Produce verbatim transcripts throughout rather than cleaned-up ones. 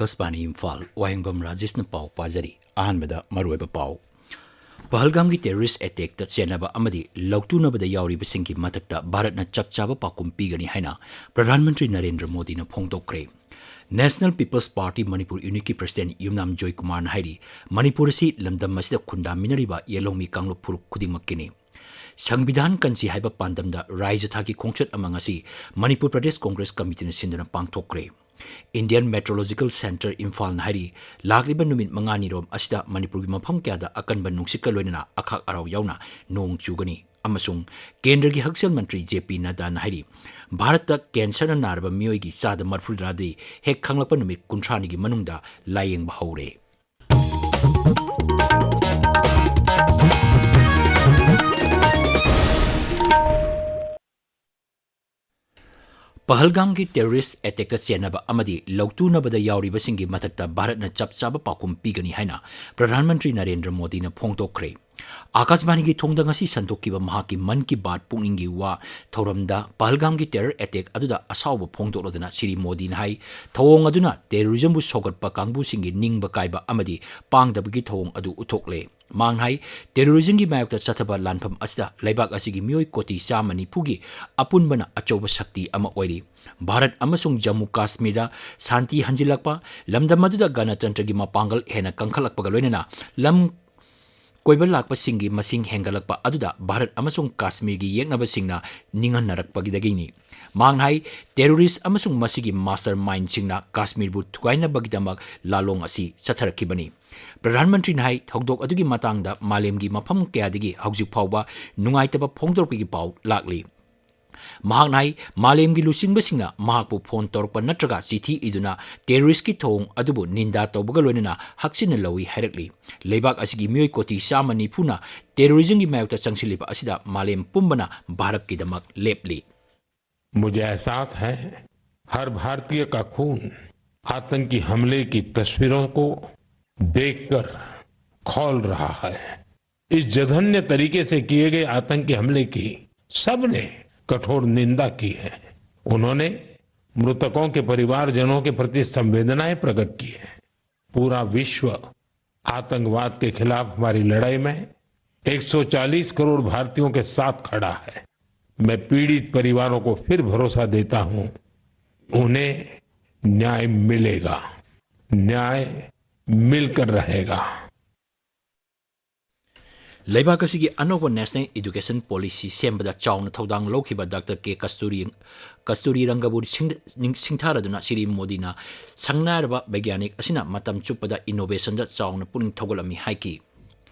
ꯑꯀꯥꯁꯕꯥꯅꯤ ꯏꯝꯐꯥꯜ, ꯋꯥꯍꯦꯡꯕꯝ ꯔꯥꯖꯦꯁꯅ ꯄꯥꯎ ꯄꯥꯖꯔꯤ꯫ ꯑꯍꯥꯟꯕꯗ ꯃꯔꯨꯑꯣꯏꯕ ꯄꯥꯎ꯫ ꯄꯍꯜꯒꯥꯝꯒꯤ terrorist attackꯇ ꯆꯦꯟꯅꯕ ꯑꯃꯗꯤ ꯂꯧꯇꯨꯅꯕꯗ ꯌꯥꯎꯔꯤꯕꯁꯤꯡꯒꯤ ꯃꯊꯛꯇ ꯚꯥꯔꯠꯅ ꯆꯞ ꯆꯥꯕ ꯄꯥꯎꯈꯨꯝ ꯄꯤꯒꯅꯤ ꯍꯥꯏꯅ ꯄ꯭ꯔꯙꯥꯟ ꯃꯟꯇ꯭ꯔꯤ ꯅꯔꯦꯟꯗ꯭ꯔ ꯃꯣꯗꯤꯅ ꯐꯣꯡꯗꯣꯛꯈ꯭ꯔꯦ꯫ National People's Party Manipur Unitꯀꯤ president ꯌꯨꯝꯅꯥꯝ ꯖꯣꯏꯀꯨꯃꯥꯔꯅ ꯍꯥꯏꯔꯤ, ꯃꯅꯤꯄꯨꯔ ꯑꯁꯤ ꯂꯝꯗꯝ ꯑꯁꯤꯗ ꯈꯨꯟꯗꯥꯃꯤꯟꯅꯔꯤꯕ ꯌꯦꯜꯍꯧꯃꯤ ꯀꯥꯡꯂꯨꯞ ꯐꯨꯔꯨꯞ ꯈꯨꯗꯤꯡꯃꯛꯀꯤꯅꯤ꯫ ꯁꯪꯕꯤꯙꯥꯟ ꯀꯟꯁꯤ ꯍꯥꯏꯕ ꯄꯥꯟꯗꯝꯗ ꯔꯥꯖ꯭ꯌ ꯊꯥꯛꯀꯤ ꯈꯣꯡꯆꯠ ꯑꯃ ꯉꯁꯤ ꯃꯅꯤꯄꯨꯔ ꯄ꯭ꯔꯗꯦꯁ ꯀꯣꯡꯒ꯭ꯔꯦꯁ ꯀꯃꯤꯇꯤꯅ ꯁꯤꯟꯗꯨꯅ ꯄꯥꯡꯊꯣꯛꯈ꯭ꯔꯦ꯫ Indian Meteorological Centre ꯏꯝꯐꯥꯜꯅ ꯍꯥꯏꯔꯤ, ꯂꯥꯛꯂꯤꯕ ꯅꯨꯃꯤꯠ ꯃꯉꯥꯅꯤꯔꯣꯝ ꯑꯁꯤꯗ ꯃꯅꯤꯄꯨꯔꯒꯤ ꯃꯐꯝ ꯀꯌꯥꯗ ꯑꯀꯟꯕ ꯅꯨꯡꯁꯤꯠꯀ ꯂꯣꯏꯅꯅ ꯑꯈꯥꯛ ꯑꯔꯥꯎ ꯌꯥꯎꯅ ꯅꯣꯡ ꯆꯨꯒꯅꯤ꯫ ꯑꯃꯁꯨꯡ ꯀꯦꯟꯗ꯭ꯔꯒꯤ ꯍꯛꯁꯦꯜ ꯃꯟꯇ꯭ꯔꯤ ꯖꯦ ꯄꯤ ꯅꯗ꯭ꯗꯥꯅ ꯍꯥꯏꯔꯤ, ꯚꯥꯔꯠꯇ cancerꯅ ꯅꯥꯔꯕ ꯃꯤꯑꯣꯏꯒꯤ ꯆꯥꯗ ꯃꯔꯤꯐꯨꯇꯔꯥꯗꯤ ꯍꯦꯛ ꯈꯪꯂꯛꯄ ꯅꯨꯃꯤꯠ ꯀꯨꯟꯊ꯭ꯔꯥꯅꯤꯒꯤ ꯃꯅꯨꯡꯗ ꯂꯥꯌꯦꯡꯕ ꯍꯧꯔꯦ꯫ ꯄꯍꯜꯒꯥꯝꯒꯤ terrorist attackꯇ ꯆꯦꯟꯅꯕ ꯑꯃꯗꯤ ꯂꯧꯇꯨꯅꯕꯗ ꯌꯥꯎꯔꯤꯕꯁꯤꯡꯒꯤ ꯃꯊꯛꯇ ꯚꯥꯔꯠꯅ ꯆꯞ ꯆꯥꯕ ꯄꯥꯎꯈꯨꯝ ꯄꯤꯒꯅꯤ ꯍꯥꯏꯅ ꯄ꯭ꯔꯙꯥꯟ ꯃꯟꯇ꯭ꯔꯤ ꯅꯔꯦꯟꯗ꯭ꯔ ꯃꯣꯗꯤꯅ ꯐꯣꯡꯗꯣꯛꯈ꯭ꯔꯦ꯫ ꯑꯀꯥꯁꯕꯥꯅꯤꯒꯤ ꯊꯣꯡꯗ ꯉꯁꯤ ꯁꯟꯗꯣꯛꯈꯤꯕ ꯃꯍꯥꯛꯀꯤ ꯃꯟ ꯀꯤ ꯕꯥꯠ ꯄꯨꯛꯅꯤꯡꯒꯤ ꯋꯥ ꯊꯧꯔꯝꯗ ꯄꯍꯜꯒꯥꯝꯒꯤ terror attack ꯑꯗꯨꯗ ꯑꯁꯥꯎꯕ ꯐꯣꯡꯗꯣꯛꯂꯗꯨꯅ ꯁ꯭ꯔꯤ ꯃꯣꯗꯤꯅ ꯍꯥꯏ, ꯊꯧꯑꯣꯡ ꯑꯗꯨꯅ terrorismꯕꯨ ꯁꯧꯒꯠꯄ ꯀꯥꯡꯕꯨꯁꯤꯡꯒꯤ ꯅꯤꯡꯕ ꯀꯥꯏꯕ ꯑꯃꯗꯤ ꯄꯥꯡꯗꯕꯒꯤ ꯊꯧꯑꯣꯡ ꯑꯗꯨ ꯎꯠꯊꯣꯛꯂꯦ꯫ ꯃꯍꯥꯛꯅ ꯍꯥꯏ, terrorismꯒꯤ ꯃꯥꯌꯣꯛꯇ ꯆꯠꯊꯕ ꯂꯥꯟꯐꯝ ꯑꯁꯤꯗ ꯂꯩꯕꯥꯛ ꯑꯁꯤꯒꯤ ꯃꯤꯑꯣꯏ ꯀꯣꯇꯤ ꯆꯥꯝꯃ ꯅꯤꯐꯨꯒꯤ ꯑꯄꯨꯟꯕꯅ ꯑꯆꯧꯕ ꯁꯛꯇꯤ ꯑꯃ ꯑꯣꯏꯔꯤ꯫ ꯚꯥꯔꯠ ꯑꯃꯁꯨꯡ ꯖꯝꯃꯨ ꯀꯥꯁꯃꯤꯔꯗ ꯁꯥꯟꯇꯤ ꯍꯟꯖꯤꯜꯂꯛꯄ, ꯂꯝꯗꯝ ꯑꯗꯨꯗ ꯒꯅꯇꯟꯇ꯭ꯔꯒꯤ ꯃꯄꯥꯡꯒꯜ ꯍꯦꯟꯅ ꯀꯟꯈꯠꯂꯛꯄꯒ ꯂꯣꯏꯅꯅ ꯂꯝ ꯀꯣꯏꯕ ꯂꯥꯛꯄꯁꯤꯡꯒꯤ ꯃꯁꯤꯡ ꯍꯦꯟꯒꯠꯂꯛꯄ ꯑꯗꯨꯗ ꯚꯥꯔꯠ ꯑꯃꯁꯨꯡ ꯀꯥꯁꯃꯤꯔꯒꯤ ꯌꯦꯛꯅꯕꯁꯤꯡꯅ ꯅꯤꯡꯍꯟꯅꯔꯛꯄꯗꯒꯤꯅꯤ꯫ ꯃꯍꯥꯛꯅ ꯍꯥꯏ, terrorist ꯑꯃꯁꯨꯡ ꯃꯁꯤꯒꯤ mastermindꯁꯤꯡꯅ ꯀꯥꯁꯃꯤꯔꯕꯨ ꯊꯨꯒꯥꯏꯅꯕꯒꯤꯗꯃꯛ ꯂꯥꯂꯣꯡ ꯑꯁꯤ ꯆꯠꯊꯔꯛꯈꯤꯕꯅꯤ꯫ ꯄ꯭ꯔꯙꯥꯟ ꯃꯟꯇ꯭ꯔꯤꯅ ꯍꯥꯏ, ꯊꯧꯗꯣꯛ ꯑꯗꯨꯒꯤ ꯃꯇꯥꯡꯗ ꯃꯥꯂꯦꯝꯒꯤ ꯃꯐꯝ ꯀꯌꯥꯗꯒꯤ ꯍꯧꯖꯤꯛ ꯐꯥꯎꯕ ꯅꯨꯡꯉꯥꯏꯇꯕ ꯐꯣꯡꯗꯣꯔꯛꯄꯒꯤ ꯄꯥꯎ ꯂꯥꯛꯂꯤ꯫ ꯃꯍꯥꯛꯅ ꯍꯥꯏ, ꯃꯥꯂꯦꯝꯒꯤ ꯂꯨꯆꯤꯡꯕꯁꯤꯡꯅ ꯃꯍꯥꯛꯄꯨ ꯐꯣꯟ ꯇꯧꯔꯛꯄ ꯅꯠꯇ꯭ꯔꯒ ꯆꯤꯊꯤ ꯏꯗꯨꯅ terroristꯀꯤ ꯊꯧꯑꯣꯡ ꯑꯗꯨꯕꯨ ꯅꯤꯟꯗꯥ ꯇꯧꯕꯒ ꯂꯣꯏꯅꯅ ꯍꯛꯆꯤꯟꯅ ꯂꯧꯏ ꯍꯥꯏꯔꯛꯂꯤ꯫ ꯂꯩꯕꯥꯛ ꯑꯁꯤꯒꯤ ꯃꯤꯑꯣꯏ ꯀꯣꯇꯤ ꯆꯥꯝꯃ ꯅꯤꯐꯨꯅ terrorismꯒꯤ ꯃꯥꯌꯣꯛꯇ ꯆꯪꯁꯤꯜꯂꯤꯕ ꯑꯁꯤꯗ ꯃꯥꯂꯦꯝ ꯄꯨꯝꯕꯅ ꯚꯥꯔꯠꯀꯤꯗꯃꯛ ꯂꯦꯞꯂꯤ꯫ मुझे एहसास है, हर भारतीय का खून आतंकी हमले की तस्वीरों को देखकर खौल रहा है। इस जघन्य तरीके से किए गए आतंकी हमले की सबने कठोर निंदा की है। उन्होंने मृतकों के परिवारजनों के प्रति संवेदनाएं प्रकट की है। पूरा विश्व आतंकवाद के खिलाफ हमारी लड़ाई में एक सौ चालीस करोड़ भारतीयों के साथ खड़ा है। मैं पीड़ित परिवारों को फिर भरोसा देता हूं, उन्हें न्याय मिलेगा, न्याय मिलकर रहेगा। ꯂꯩꯕꯥꯛ ꯑꯁꯤꯒꯤ ꯑꯅꯧꯕ National Education Policy ꯁꯦꯝꯕꯗ ꯆꯥꯎꯅ ꯊꯧꯗꯥꯡ ꯂꯧꯈꯤꯕ ꯗꯥꯛꯇꯔ ꯀꯦ ꯀꯁꯇꯨꯔꯤ, ꯀꯁꯇꯨꯔꯤ ꯔꯪꯒꯕꯨ ꯁꯤꯡ-, ꯅꯤꯡ-, ꯁꯤꯡꯊꯥꯔꯗꯨꯅ ꯁ꯭ꯔꯤ ꯃꯣꯗꯤꯅ ꯁꯪꯅꯥꯏꯔꯕ ꯕꯩꯒ꯭ꯌꯥꯅꯤꯛ ꯑꯁꯤꯅ ꯃꯇꯝ ꯆꯨꯞꯄꯗ innovation ꯗ ꯆꯥꯎꯅ ꯄꯨꯛꯅꯤꯡ ꯊꯧꯒꯠꯂꯝꯃꯤ ꯍꯥꯏꯈꯤ꯫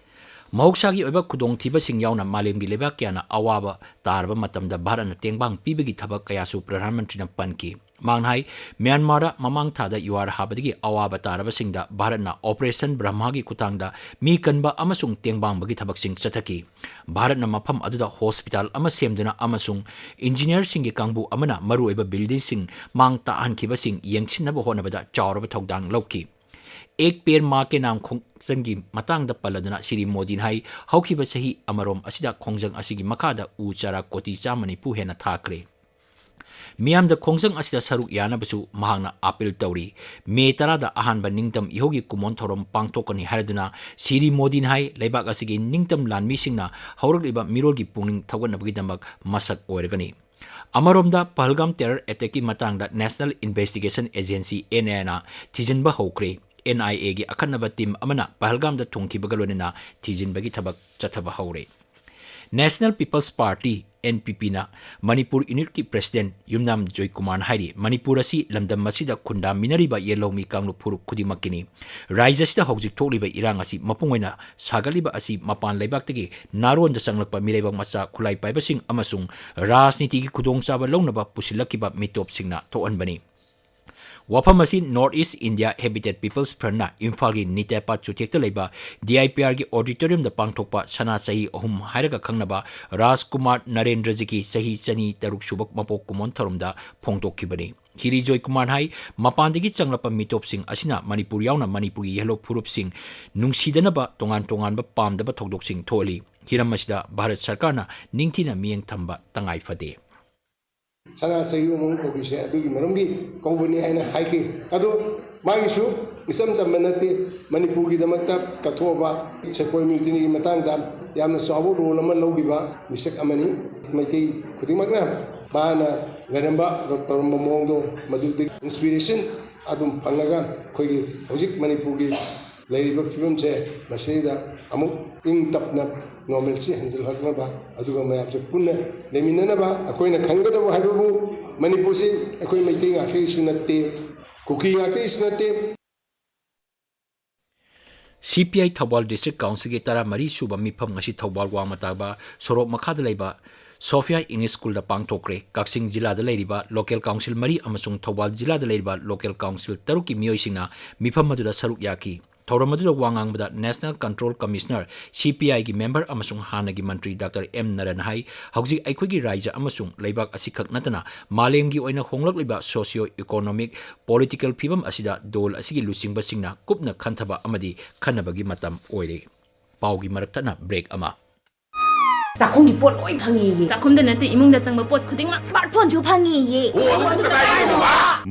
ꯃꯍꯧꯁꯥꯒꯤ ꯑꯣꯏꯕ ꯈꯨꯗꯣꯡꯊꯤꯕꯁꯤꯡ ꯌꯥꯎꯅ ꯃꯥꯂꯦꯝꯒꯤ ꯂꯩꯕꯥꯛ ꯀꯌꯥꯅ ꯑꯋꯥꯕ ꯇꯥꯔꯕ ꯃꯇꯝꯗ ꯚꯥꯔꯠꯅ ꯇꯦꯡꯕꯥꯡ ꯄꯤꯕꯒꯤ ꯊꯕꯛ ꯀꯌꯥꯁꯨ ꯄ꯭ꯔꯙꯥꯟ ꯃꯟꯇ꯭ꯔꯤꯅ ꯄꯟꯈꯤ꯫ ꯃꯍꯥꯛꯅ ꯍꯥꯏ, ꯃ꯭ꯌꯥꯟꯃꯥꯔꯗ ꯃꯃꯥꯡ ꯊꯥꯗ ꯌꯨꯍꯥꯔ ꯍꯥꯕꯗꯒꯤ ꯑꯋꯥꯕ ꯇꯥꯔꯕꯁꯤꯡꯗ ꯚꯥꯔꯠꯅ Operation Brahma ꯒꯤ ꯈꯨꯠꯊꯥꯡꯗ ꯃꯤ ꯀꯟꯕ ꯑꯃꯁꯨꯡ ꯇꯦꯡꯕꯥꯡꯕꯒꯤ ꯊꯕꯛꯁꯤꯡ ꯆꯠꯊꯈꯤ꯫ ꯚꯥꯔꯠꯅ ꯃꯐꯝ ꯑꯗꯨꯗ ꯍꯣꯁꯄꯤꯇꯥꯜ ꯑꯃ ꯁꯦꯝꯗꯨꯅ ꯑꯃꯁꯨꯡ ꯏꯟꯖꯤꯅꯤꯌꯔꯁꯤꯡꯒꯤ ꯀꯥꯡꯕꯨ ꯑꯃꯅ ꯃꯔꯨꯑꯣꯏꯕ ꯕꯤꯜꯗꯤꯡꯁꯤꯡ ꯃꯥꯡ ꯇꯥꯛꯍꯟꯈꯤꯕꯁꯤꯡ ꯌꯦꯡꯁꯤꯟꯅꯕ ꯍꯣꯠꯅꯕꯗ ꯆꯥꯎꯔꯕ ꯊꯧꯗꯥꯡ ꯂꯧꯈꯤ꯫ ꯑꯦꯛ ꯄꯦꯔ ꯃꯥ ꯀꯦ ꯅꯥꯝ ꯈꯣꯡꯖꯪꯒꯤ ꯃꯇꯥꯡꯗ ꯄꯜꯂꯗꯨꯅ ꯁ꯭ꯔꯤ ꯃꯣꯗꯤꯅ ꯍꯥꯏ, ꯍꯧꯈꯤꯕ ꯆꯍꯤ ꯑꯃꯔꯣꯝ ꯑꯁꯤꯗ ꯈꯣꯡꯖꯪ ꯑꯁꯤꯒꯤ ꯃꯈꯥꯗ ꯎ ꯆꯥꯔꯥ ꯀꯣꯇꯤ ꯆꯥꯝꯃ ꯅꯤꯐꯨ ꯍꯦꯟꯅ ꯊꯥꯈ꯭ꯔꯦ꯫ ꯃꯤꯌꯥꯝꯗ ꯈꯣꯡꯖꯪ ꯑꯁꯤꯗ ꯁꯔꯨꯛ ꯌꯥꯅꯕꯁꯨ ꯃꯍꯥꯛꯅ ꯑꯥꯄꯤꯜ ꯇꯧꯔꯤ꯫ ꯃꯦ ꯇꯔꯥꯗ ꯑꯍꯥꯟꯕ ꯅꯤꯡꯇꯝ ꯏꯍꯧꯒꯤ ꯀꯨꯝꯑꯣꯟ ꯊꯧꯔꯝ ꯄꯥꯡꯊꯣꯛꯀꯅꯤ ꯍꯥꯏꯔꯗꯨꯅ ꯁ꯭ꯔꯤ ꯃꯣꯗꯤꯅ ꯍꯥꯏ, ꯂꯩꯕꯥꯛ ꯑꯁꯤꯒꯤ ꯅꯤꯡꯇꯝ ꯂꯥꯟꯃꯤꯁꯤꯡꯅ ꯍꯧꯔꯛꯂꯤꯕ ꯃꯤꯔꯣꯜꯒꯤ ꯄꯨꯛꯅꯤꯡ ꯊꯧꯒꯠꯅꯕꯒꯤꯗꯃꯛ ꯃꯁꯛ ꯑꯣꯏꯔꯒꯅꯤ꯫ ꯑꯃꯔꯣꯝꯗ ꯄꯍꯜꯒꯥꯝ terror attack ꯀꯤ ꯃꯇꯥꯡꯗ National Investigation Agency, NIA ꯅ ꯊꯤꯖꯤꯟꯕ ꯍꯧꯈ꯭ꯔꯦ꯫ NIA ꯒꯤ ꯑꯈꯟꯅꯕ team ꯑꯃꯅ ꯄꯍꯜꯒꯥꯝꯗ ꯊꯨꯡꯈꯤꯕꯒ ꯂꯣꯏꯅꯅ ꯊꯤꯖꯤꯟꯕꯒꯤ ꯊꯕꯛ ꯆꯠꯊꯕ ꯍꯧꯔꯦ꯫ National People's Party, NPP ꯅ ꯃꯅꯤꯄꯨꯔ unit ꯀꯤ president ꯌꯨꯝꯅꯥꯝ ꯖꯣꯏꯀꯨꯃꯥꯔꯅ ꯍꯥꯏꯔꯤ, ꯃꯅꯤꯄꯨꯔ ꯑꯁꯤ ꯂꯝꯗꯝ ꯑꯁꯤꯗ ꯈꯨꯟꯗꯥꯃꯤꯟꯅꯔꯤꯕ ꯌꯦꯜꯍꯧꯃꯤ ꯀꯥꯡꯂꯨꯞ ꯐꯨꯔꯨꯞ ꯈꯨꯗꯤꯡꯃꯛꯀꯤꯅꯤ꯫ ꯔꯥꯖ꯭ꯌ ꯑꯁꯤꯗ ꯍꯧꯖꯤꯛ ꯊꯣꯛꯂꯤꯕ ꯏꯔꯥꯡ ꯑꯁꯤ ꯃꯄꯨꯡ ꯑꯣꯏꯅ ꯁꯥꯒꯠꯂꯤꯕ ꯑꯁꯤ ꯃꯄꯥꯟ ꯂꯩꯕꯥꯛꯇꯒꯤ ꯅꯥꯔꯣꯟꯗ ꯆꯪꯂꯛꯄ ꯃꯤꯔꯩꯕꯥꯛ ꯃꯆꯥ ꯈꯨꯠꯂꯥꯏ ꯄꯥꯏꯕꯁꯤꯡ ꯑꯃꯁꯨꯡ ꯔꯥꯖꯅꯤꯇꯤꯒꯤ ꯈꯨꯗꯣꯡꯆꯥꯕ ꯂꯧꯅꯕ ꯄꯨꯁꯤꯜꯂꯛꯈꯤꯕ ꯃꯤꯇꯣꯞꯁꯤꯡꯅ ꯊꯣꯛꯍꯟꯕꯅꯤ꯫ ꯋꯥꯐꯝ ꯑꯁꯤ North East India Habitat People's Front ꯅ ꯏꯝꯐꯥꯜꯒꯤ ꯅꯤꯇꯦꯄꯥ ꯆꯨꯊꯦꯛꯇ ꯂꯩꯕ DIPR ꯒꯤ auditorium ꯗ ꯄꯥꯡꯊꯣꯛꯄ ꯁꯅꯥ ꯆꯍꯤ ꯑꯍꯨꯝ ꯍꯥꯏꯔꯒ ꯈꯪꯅꯕ ꯔꯥꯖꯀꯨꯃꯥꯔ ꯅꯔꯦꯟꯗ꯭ꯔꯖꯤꯒꯤ ꯆꯍꯤ ꯆꯅꯤ ꯇꯔꯨꯛ ꯁꯨꯕ ꯃꯄꯣꯛ ꯀꯨꯝꯑꯣꯟ ꯊꯧꯔꯝꯗ ꯐꯣꯡꯗꯣꯛꯈꯤꯕꯅꯤ꯫ ꯍꯤꯔꯤ ꯖꯣꯏꯀꯨꯃꯥꯔ ꯍꯥꯏ, ꯃꯄꯥꯟꯗꯒꯤ ꯆꯪꯂꯛꯄ ꯃꯤꯇꯣꯞꯁꯤꯡ ꯑꯁꯤꯅ ꯃꯅꯤꯄꯨꯔ ꯌꯥꯎꯅ ꯃꯅꯤꯄꯨꯔꯒꯤ ꯌꯦꯜꯍꯧ ꯐꯨꯔꯨꯞꯁꯤꯡ ꯅꯨꯡꯁꯤꯗꯅꯕ ꯇꯣꯉꯥꯟ ꯇꯣꯉꯥꯟꯕ ꯄꯥꯝꯗꯕ ꯊꯧꯗꯣꯛꯁꯤꯡ ꯊꯣꯛꯍꯜꯂꯤ꯫ ꯍꯤꯔꯝ ꯑꯁꯤꯗ ꯚꯥꯔꯠ ꯁꯔꯀꯥꯔꯅ ꯅꯤꯡꯊꯤꯅ ꯃꯤꯠꯌꯦꯡ ꯊꯝꯕ ꯇꯉꯥꯏ ꯐꯗꯦ꯫ ꯁꯅꯥ ꯆꯍꯤ ꯑꯃꯃꯝ ꯀꯧꯈꯤꯁꯦ ꯑꯗꯨꯒꯤ ꯃꯔꯝꯒꯤ ꯀꯧꯕꯅꯤ ꯍꯥꯏꯅ ꯍꯥꯏꯈꯤ꯫ ꯑꯗꯣ ꯃꯥꯒꯤꯁꯨ ꯏꯆꯝ ꯆꯝꯕ ꯅꯠꯇꯦ꯫ ꯃꯅꯤꯄꯨꯔꯒꯤꯗꯃꯛꯇ ꯀꯠꯊꯣꯛꯑꯕ ꯁꯦꯄꯣꯏ ꯃ꯭ꯌꯨꯇꯤꯅꯤꯒꯤ ꯃꯇꯥꯡꯗ ꯌꯥꯝꯅ ꯆꯥꯎꯕ ꯔꯣꯜ ꯑꯃ ꯂꯧꯈꯤꯕ ꯃꯤꯁꯛ ꯑꯃꯅꯤ꯫ ꯃꯩꯇꯩ ꯈꯨꯗꯤꯡꯃꯛꯅ ꯃꯥꯅ ꯂꯩꯔꯝꯕ, ꯇꯧꯔꯝꯕ ꯃꯑꯣꯡꯗꯣ ꯃꯗꯨꯗꯒꯤ ꯏꯟꯁꯄꯤꯔꯦꯁꯟ ꯑꯗꯨꯝ ꯐꯪꯉꯒ ꯑꯩꯈꯣꯏꯒꯤ ꯍꯧꯖꯤꯛ ꯃꯅꯤꯄꯨꯔꯒꯤ ꯂꯩꯔꯤꯕ ꯐꯤꯕꯝꯁꯦ ꯃꯁꯤꯗ ꯑꯃꯨꯛ ꯏꯪ ꯇꯞꯅ ꯅꯣꯔꯃꯦꯜꯁꯤ ꯍꯟꯖꯤꯜꯂꯛꯅꯕ, ꯑꯗꯨꯒ ꯃꯌꯥꯝꯁꯦ ꯄꯨꯟꯅ ꯂꯩꯃꯤꯟꯅꯅꯕ꯫ ꯑꯩꯈꯣꯏꯅ ꯈꯪꯒꯗꯕ ꯍꯥꯏꯕꯕꯨ ꯃꯅꯤꯄꯨꯔꯁꯤ ꯑꯩꯈꯣꯏ ꯃꯩꯇꯩ ꯉꯥꯛꯇꯒꯤꯁꯨ ꯅꯠꯇꯦ, ꯀꯨꯀꯤ ꯉꯥꯛꯇꯒꯤꯁꯨ ꯅꯠꯇꯦ꯫ ꯁꯤ ꯄꯤ ꯑꯥꯏ ꯊꯧꯕꯥꯜ ꯗꯤꯁꯇ꯭ꯔꯤꯛ ꯀꯥꯎꯟꯁꯤꯜꯒꯤ ꯇꯔꯥꯃꯔꯤ ꯁꯨꯕ ꯃꯤꯐꯝ ꯉꯁꯤ ꯊꯧꯕꯥꯜ ꯋꯥꯡꯃ ꯇꯥꯕ ꯁꯣꯔꯣꯛ ꯃꯈꯥꯗ ꯂꯩꯕ ꯁꯣꯐꯤꯌꯥ ꯏꯪꯂꯤꯁ ꯁ꯭ꯀꯨꯜꯗ ꯄꯥꯡꯊꯣꯛꯈ꯭ꯔꯦ꯫ ꯀꯛꯆꯤꯡ ꯖꯤꯂꯥꯗ ꯂꯩꯔꯤꯕ ꯂꯣꯀꯦꯜ ꯀꯥꯎꯟꯁꯤꯜ ꯃꯔꯤ ꯑꯃꯁꯨꯡ ꯊꯧꯕꯥꯜ ꯖꯤꯂꯥꯗ ꯂꯩꯔꯤꯕ ꯂꯣꯀꯦꯜ ꯀꯥꯎꯟꯁꯤꯜ ꯇꯔꯨꯛꯀꯤ ꯃꯤꯑꯣꯏꯁꯤꯡꯅ ꯃꯤꯐꯝ ꯑꯗꯨꯗ ꯁꯔꯨꯛ ꯌꯥꯈꯤ꯫ ꯊꯧꯔꯝ ꯑꯗꯨꯗ ꯋꯥ ꯉꯥꯡꯕꯗ National Control Commissioner, C P I ꯒꯤ ꯃꯦꯝꯕꯔ ꯑꯃꯁꯨꯡ ꯍꯥꯟꯅꯒꯤ ꯃꯟꯇ꯭ꯔꯤ ꯗꯥꯛꯇꯔ ꯑꯦꯝ ꯅꯔꯟ ꯍꯥꯏ, ꯍꯧꯖꯤꯛ ꯑꯩꯈꯣꯏꯒꯤ ꯔꯥꯏꯖ꯭ꯌ ꯑꯃꯁꯨꯡ ꯂꯩꯕꯥꯛ ꯑꯁꯤꯈꯛ ꯅꯠꯇꯅ ꯃꯥꯂꯦꯝꯒꯤ ꯑꯣꯏꯅ ꯍꯣꯡꯂꯛꯂꯤꯕ socio economic, political ꯐꯤꯕꯝ ꯑꯁꯤꯗ ꯗꯣꯜ ꯑꯁꯤꯒꯤ ꯂꯨꯆꯤꯡꯕꯁꯤꯡꯅ ꯀꯨꯞꯅ ꯈꯟꯊꯕ ꯑꯃꯗꯤ ꯈꯟꯅꯕꯒꯤ ꯃꯇꯝ ꯑꯣꯏꯔꯦ꯫ ꯄꯥꯎꯒꯤ ꯃꯔꯛ ꯊꯠꯅ break ꯑꯃ꯫ ꯆꯥꯛꯈꯨꯝꯒꯤ ꯄꯣꯠ ꯂꯣꯏ ꯐꯪꯉꯦꯌꯦ꯫ ꯆꯥꯛꯈꯨꯝꯗ ꯅꯠꯇꯦ, ꯏꯃꯨꯡꯗ ꯆꯪꯕ ꯄꯣꯠ ꯈꯨꯗꯤꯡꯃꯛ꯫ ꯁ꯭ꯃꯥꯔꯠ ꯐꯣꯟꯁꯨ ꯐꯪꯉꯦꯌꯦ꯫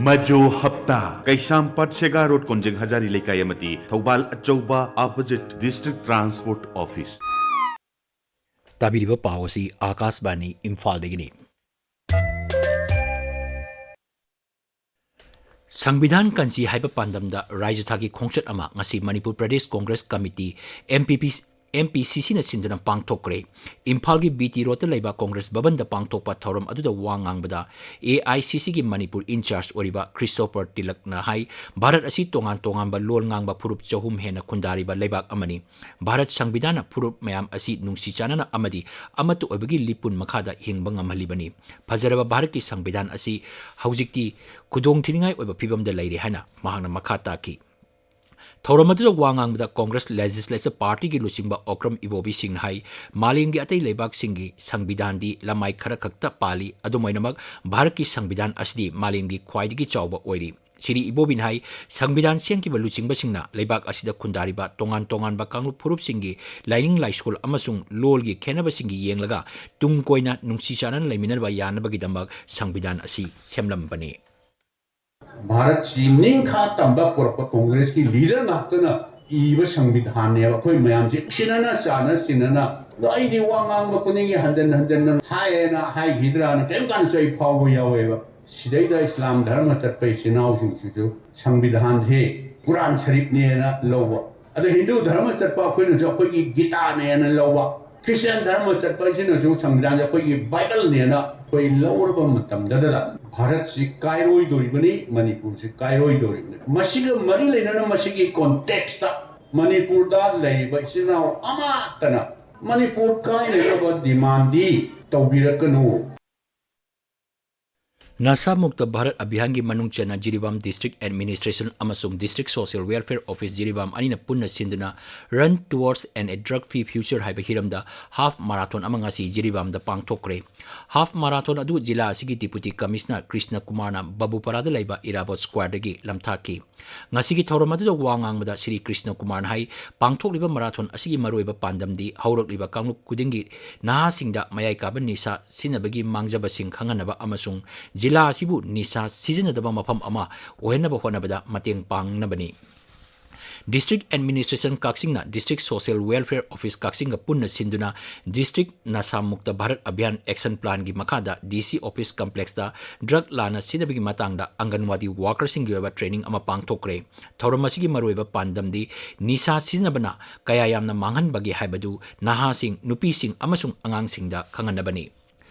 ꯃꯖꯣ ꯍꯞꯇꯥ, ꯀꯩꯁꯥꯝꯄꯥꯠ ꯁꯦꯒꯥ ꯔꯣꯗ ꯀꯣꯟꯖꯦꯡ ꯍꯖꯥꯔꯤ ꯂꯩꯀꯥꯏ ꯑꯃꯗꯤ ꯊꯧꯕꯥꯜ ꯑꯆꯧꯕ opposite district transport office꯫ ꯇꯥꯕꯤꯔꯤꯕ ꯄꯥꯎ ꯑꯁꯤ ꯑꯥꯀꯥꯁꯕꯥꯅꯤ ꯏꯝꯐꯥꯜꯗꯒꯤꯅꯤ꯫ ꯁꯪꯕꯤꯙꯥꯟ ꯀꯟꯁꯤ ꯍꯥꯏꯕ ꯄꯥꯟꯗꯝꯗ ꯔꯥꯖ꯭ꯌ ꯊꯥꯛꯀꯤ ꯈꯣꯡꯆꯠ ꯑꯃ ꯉꯁꯤ Manipur Pradesh Congress committee, M P P, M P C C ꯅ ꯁꯤꯟꯗꯨꯅ ꯄꯥꯡꯊꯣꯛꯈ꯭ꯔꯦ꯫ ꯏꯝꯐꯥꯜꯒꯤ B T ꯔꯣꯗꯇ ꯂꯩꯕ ꯀꯣꯡꯒ꯭ꯔꯦꯁ ꯚꯕꯟꯗ ꯄꯥꯡꯊꯣꯛꯄ ꯊꯧꯔꯝ ꯑꯗꯨꯗ ꯋꯥ ꯉꯥꯡꯕꯗ A I C C ꯒꯤ ꯃꯅꯤꯄꯨꯔ in charge ꯑꯣꯏꯔꯤꯕ ꯈ꯭ꯔꯤꯁꯇꯣꯐꯔ ꯇꯤꯂꯛꯅ ꯍꯥꯏ, ꯚꯥꯔꯠ ꯑꯁꯤ ꯇꯣꯉꯥꯟ ꯇꯣꯉꯥꯟꯕ ꯂꯣꯜ ꯉꯥꯡꯕ ꯐꯨꯔꯨꯞ ꯆꯍꯨꯝ ꯍꯦꯟꯅ ꯈꯨꯟꯗꯥꯔꯤꯕ ꯂꯩꯕꯥꯛ ꯑꯃꯅꯤ꯫ ꯚꯥꯔꯠ ꯁꯪꯕꯤꯙꯥꯟꯅ ꯐꯨꯔꯨꯞ ꯃꯌꯥꯝ ꯑꯁꯤ ꯅꯨꯡꯁꯤ ꯆꯥꯟꯅꯅ ꯑꯃꯗꯤ ꯑꯃꯠꯇ ꯑꯣꯏꯕꯒꯤ ꯂꯤꯄꯨꯟ ꯃꯈꯥꯗ ꯍꯤꯡꯕ ꯉꯝꯍꯜꯂꯤꯕꯅꯤ꯫ ꯐꯖꯔꯕ ꯚꯥꯔꯠꯀꯤ ꯁꯪꯕꯤꯙꯥꯟ ꯑꯁꯤ ꯍꯧꯖꯤꯛꯇꯤ ꯈꯨꯗꯣꯡꯊꯤꯅꯤꯡꯉꯥꯏ ꯑꯣꯏꯕ ꯐꯤꯕꯝꯗ ꯂꯩꯔꯦ ꯍꯥꯏꯅ ꯃꯍꯥꯛꯅ ꯃꯈꯥ ꯇꯥꯈꯤ꯫ ꯊꯧꯔꯝ ꯑꯗꯨꯗ ꯋꯥ ꯉꯥꯡꯕꯗ ꯀꯣꯡꯒ꯭ꯔꯦꯁ Legislature Party ꯒꯤ ꯂꯨꯆꯤꯡꯕ ꯑꯣꯀ꯭ꯔꯝ ꯏꯕꯣꯕꯤ ꯁꯤꯡꯅ ꯍꯥꯏ, ꯃꯥꯂꯦꯝꯒꯤ ꯑꯇꯩ ꯂꯩꯕꯥꯛꯁꯤꯡꯒꯤ ꯁꯪꯕꯤꯙꯥꯟꯗꯤ ꯂꯃꯥꯏ ꯈꯔ ꯈꯛꯇ ꯄꯥꯜꯂꯤ, ꯑꯗꯨꯝ ꯑꯣꯏꯅꯃꯛ ꯚꯥꯔꯠꯀꯤ ꯁꯪꯕꯤꯙꯥꯟ ꯑꯁꯤꯗꯤ ꯃꯥꯂꯦꯝꯒꯤ ꯈ꯭ꯋꯥꯏꯗꯒꯤ ꯆꯥꯎꯕ ꯑꯣꯏꯔꯤ꯫ ꯁ꯭ꯔꯤ ꯏꯕꯣꯕꯤꯅ ꯍꯥꯏ, ꯁꯪꯕꯤꯙꯥꯟ ꯁꯦꯝꯈꯤꯕ ꯂꯨꯆꯤꯡꯕꯁꯤꯡꯅ ꯂꯩꯕꯥꯛ ꯑꯁꯤꯗ ꯈꯨꯟꯗꯥꯔꯤꯕ ꯇꯣꯉꯥꯟ ꯇꯣꯉꯥꯟꯕ ꯀꯥꯡꯂꯨꯞ ꯐꯨꯔꯨꯞꯁꯤꯡꯒꯤ ꯂꯥꯏꯅꯤꯡ ꯂꯥꯏꯁꯣꯜ ꯑꯃꯁꯨꯡ ꯂꯣꯜꯒꯤ ꯈꯦꯠꯅꯕꯁꯤꯡꯒꯤ ꯌꯦꯡꯂꯒ ꯇꯨꯡ ꯀꯣꯏꯅ ꯅꯨꯡꯁꯤ ꯆꯥꯟꯅꯅ ꯂꯩꯃꯤꯟꯅꯕ ꯌꯥꯅꯕꯒꯤꯗꯃꯛ ꯁꯪꯕꯤꯙꯥꯟ ꯑꯁꯤ ꯁꯦꯝꯂꯝꯕꯅꯤ꯫ ꯚꯥꯔꯠꯁꯤ ꯅꯤꯡꯈꯥ ꯇꯝꯕ ꯄꯨꯔꯛꯄ ꯀꯣꯡꯒ꯭ꯔꯦꯁꯀꯤ ꯂꯤꯗꯔ ꯉꯥꯛꯇꯅ ꯏꯕ ꯁꯪꯕꯤꯙꯥꯟꯅꯦꯕ꯫ ꯑꯩꯈꯣꯏ ꯃꯌꯥꯝꯁꯦ ꯁꯤꯟꯅꯅ ꯆꯥꯅ ꯁꯤꯟꯅꯅ, ꯑꯗꯣ ꯑꯩꯗꯤ ꯋꯥ ꯉꯥꯡꯕ ꯈꯨꯗꯤꯡꯒꯤ ꯍꯟꯖꯟ ꯍꯟꯖꯟꯅ ꯍꯥꯏꯌꯦꯅ ꯍꯥꯏꯈꯤꯗ꯭ꯔꯥꯅ ꯀꯔꯤꯝ ꯀꯥꯟꯗꯁꯨ ꯑꯩ ꯐꯥꯎꯕ ꯌꯥꯎꯋꯦꯕ꯫ ꯁꯤꯗꯩꯗ ꯏꯁꯂꯥꯝ ꯙꯔꯃ ꯆꯠꯄ ꯏꯆꯤꯟ ꯏꯅꯥꯎꯁꯤꯡꯁꯤꯁꯨ ꯁꯪꯕꯤꯙꯥꯟꯁꯦ ꯀꯨꯔꯥꯟ ꯁꯔꯤꯐꯅꯦꯅ ꯂꯧꯕ, ꯑꯗ ꯍꯤꯟꯗꯨ ꯙꯔꯃ ꯆꯠꯄ ꯑꯩꯈꯣꯏꯅꯁꯨ ꯑꯩꯈꯣꯏꯒꯤ ꯒꯤꯇꯥꯅꯦꯅ ꯂꯧꯕ, ꯈ꯭ꯔꯤꯁꯇꯤꯌꯥꯟ ꯙꯔꯃ ꯆꯠꯄ ꯑꯁꯤꯅꯁꯨ ꯁꯪꯕꯤꯙꯥꯟꯁꯦ ꯑꯩꯈꯣꯏꯒꯤ ꯕꯥꯏꯕꯜꯅꯦꯅ ꯑꯩꯈꯣꯏ ꯂꯧꯔꯕ ꯃꯇꯝꯗꯨꯗ ꯚꯥꯔꯠꯁꯤ ꯀꯥꯏꯔꯣꯏꯗꯣꯔꯤꯕꯅꯤ, ꯃꯅꯤꯄꯨꯔꯁꯤ ꯀꯥꯏꯔꯣꯏꯗꯣꯔꯤꯕꯅꯤ꯫ ꯃꯁꯤꯒ ꯃꯔꯤ ꯂꯩꯅꯅ ꯃꯁꯤꯒꯤ ꯀꯣꯟꯇꯦꯛꯁꯇ ꯃꯅꯤꯄꯨꯔꯗ ꯂꯩꯔꯤꯕ ꯏꯆꯤꯜ ꯏꯅꯥꯎ ꯑꯃꯠꯇꯅ ꯃꯅꯤꯄꯨꯔ ꯀꯥꯏꯅꯅꯕ ꯗꯤꯃꯥꯟꯗꯤ ꯇꯧꯕꯤꯔꯛꯀꯅꯨ꯫ ꯅꯁꯥ ꯃꯨꯛꯇ ꯚꯥꯔꯠ ꯑꯚꯤꯌꯥꯟꯒꯤ ꯃꯅꯨꯡ ꯆꯟꯅ ꯖꯤꯔꯤꯕꯥꯝ District Administration ꯑꯃꯁꯨꯡ District Social Welfare Office Jiribam ꯑꯅꯤꯅ ꯄꯨꯟꯅ ꯁꯤꯟꯗꯨꯅ Run Towards an a Drug Free Future ꯍꯥꯏꯕ ꯍꯤꯔꯝꯗ ꯍꯥꯐ ꯃꯥꯔꯥꯊꯣꯟ ꯑꯃ ꯉꯁꯤ ꯖꯤꯔꯤꯕꯥꯝꯗ ꯄꯥꯡꯊꯣꯛꯈ꯭ꯔꯦ꯫ ꯍꯥꯐ ꯃꯥꯔꯥꯊꯣꯟ ꯑꯗꯨ ꯖꯤꯂꯥ ꯑꯁꯤꯒꯤ Deputy Commissioner ꯀ꯭ꯔꯤꯁꯅ ꯀꯨꯃꯥꯔꯅ ꯕꯕꯨꯄꯥꯔꯥꯗ ꯂꯩꯕ ꯏꯔꯥꯕꯣꯠ ꯁ꯭ꯀ꯭ꯋꯥꯔꯗꯒꯤ ꯂꯝꯊꯥꯈꯤ꯫ ꯉꯁꯤꯒꯤ ꯊꯧꯔꯝ ꯑꯗꯨꯗ ꯋꯥ ꯉꯥꯡꯕꯗ ꯁ꯭ꯔꯤ ꯀ꯭ꯔꯤꯁꯅ ꯀꯨꯃꯥꯔꯅ ꯍꯥꯏ, ꯄꯥꯡꯊꯣꯛꯂꯤꯕ ꯃꯥꯔꯥꯊꯣꯟ ꯑꯁꯤꯒꯤ ꯃꯔꯨꯑꯣꯏꯕ ꯄꯥꯟꯗꯝꯗꯤ ꯍꯧꯔꯛꯂꯤꯕ ꯀꯥꯡꯂꯨꯞ ꯈꯨꯗꯤꯡꯒꯤ ꯅꯍꯥꯁꯤꯡꯗ ꯃꯌꯥꯏ ꯀꯥꯕ ꯅꯤꯁꯥ ꯁꯤꯖꯤꯟꯅꯕꯒꯤ ꯃꯥꯡꯖꯕꯁꯤꯡ ꯈꯪꯍꯟꯅꯕ ꯑꯃꯁꯨꯡ ꯖꯤꯂꯥ ꯑꯁꯤꯕꯨ ꯅꯤꯁꯥ ꯁꯤꯖꯤꯟꯅꯗꯕ ꯃꯐꯝ ꯑꯃ ꯑꯣꯏꯍꯟꯅꯕ ꯍꯣꯠꯅꯕꯗ ꯃꯇꯦꯡ ꯄꯥꯡꯅꯕꯅꯤ꯫ District Administration ꯀꯛꯆꯤꯡꯅ District Social Welfare Office ꯀꯛꯆꯤꯡꯒ ꯄꯨꯟꯅ ꯁꯤꯟꯗꯨꯅ District ꯅꯁꯥ ꯃꯨꯛꯇ ꯚꯥꯔꯠ ꯑꯚꯤꯌꯥꯟ Action Plan ꯒꯤ ꯃꯈꯥꯗ DC Office Complex ꯇ drug ꯂꯥꯟꯅ ꯁꯤꯖꯤꯟꯅꯕꯒꯤ ꯃꯇꯥꯡꯗ ꯑꯪꯒꯟꯋꯥꯗꯤ worker ꯁꯤꯡꯒꯤ ꯑꯣꯏꯕ training ꯑꯃ ꯄꯥꯡꯊꯣꯛꯈ꯭ꯔꯦ꯫ ꯊꯧꯔꯝ ꯑꯁꯤꯒꯤ ꯃꯔꯨꯑꯣꯏꯕ ꯄꯥꯟꯗꯝꯗꯤ ꯅꯤꯁꯥ ꯁꯤꯖꯤꯟꯅꯕꯅ ꯀꯌꯥ ꯌꯥꯝꯅ ꯃꯥꯡꯍꯟꯕꯒꯦ ꯍꯥꯏꯕꯗꯨ ꯅꯍꯥꯁꯤꯡ, ꯅꯨꯄꯤꯁꯤꯡ ꯑꯃꯁꯨꯡ ꯑꯉꯥꯡꯁꯤꯡꯗ ꯈꯪꯍꯟꯅꯕꯅꯤ꯫